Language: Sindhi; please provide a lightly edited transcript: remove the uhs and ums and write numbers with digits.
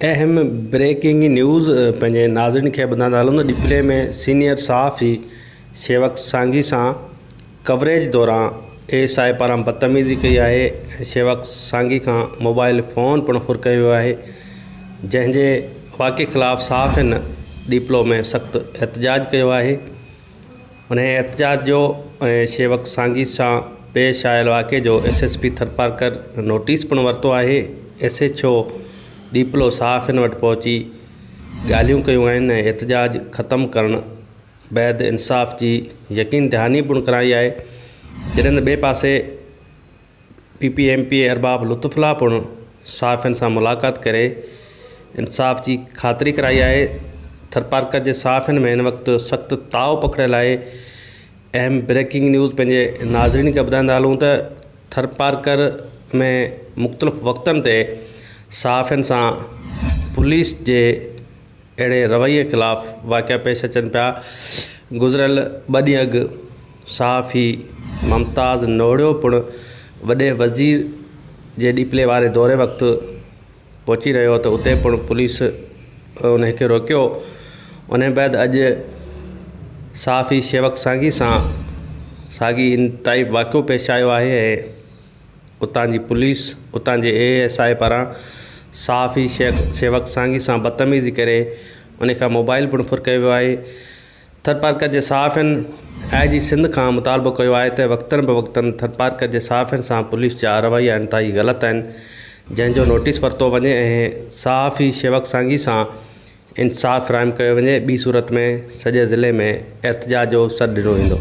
اهم بريڪنگ نيوز پنهنجي ناظرين کي ٻڌائيندا هلون ته ڏيپلي ۾ سينيئر صحافي شيوڪ سانگي سان ڪوريج دوران اي ايس I پاران بدتميزي ڪئي آهي ۽ شيوڪ سانگي کان موبائل فون پڻ ڦر ڪيو ويو آهي جنهن جي واقعي خلاف صحافين ڏيپلو ۾ سخت احتجاج ڪيو آهي. انهيء احتجاج جو ۽ شيوڪ سانگي سان پيش آيل واقعي جو S S P Tharparkar notice پڻ ورتو آهي. ايس ايڇ او ڏيپلو صحافين وٽ پهچي ڳالهيون ڪيون آهن ۽ احتجاج ختم ڪرڻ بعد انصاف جي يقين دهاني پڻ ڪرائي آهي. جڏهن ته ٻئي پاسي P P M P A Arbab Lutf Ullah پڻ صحافين سان ملاقات ڪري انصاف جي خاطري ڪرائي آهي. ٿرپارڪر جي صحافين ۾ هن وقت سخت تاء پکڙيل آهي. اهم بريڪنگ نيوز پنهنجي ناظرين کي ٻڌائيندا هلون ته ٿرپارڪر ۾ مختلف وقتن تي صحافين سان پوليس جي اهڙي رويي خلاف واقعا پيش اچن پيا. گذريل ٻه ڏينهن اڳ صحافي ممتاز نوڙيو پڻ وڏي وزير جي ڏيپلي واري دوري وقت پهچي رهيو ته اتي پڻ پوليس ان کي روڪيو. ان بعد اڄ صحافي شيوڪ سانگي سان ساڳي ان ٽائيپ واقعو پيش آيو آهي ۽ اتان جي پوليس اتان جي اي ايس I پاران صحافي شيخ سيوڪ سانگي سان بدتميزي ڪري ان کان موبائل پڻ ڦر ڪيو ويو آهي. ٿرپارڪر جي صحافين آء جي سنڌ کان مطالبو ڪيو آهي ته وقتن به وقتن ٿرپارڪر جي صحافين سان پوليس جا رويا انتهائي غلط آهن جنهن جو نوٽيس ورتو وڃي ۽ صحافي شيوڪ سانگي سان انصاف فراهم ڪيو وڃي ٻي صورت ۾ سڄي ضلعي ۾ احتجاج جو سڏ ڏنو ويندو.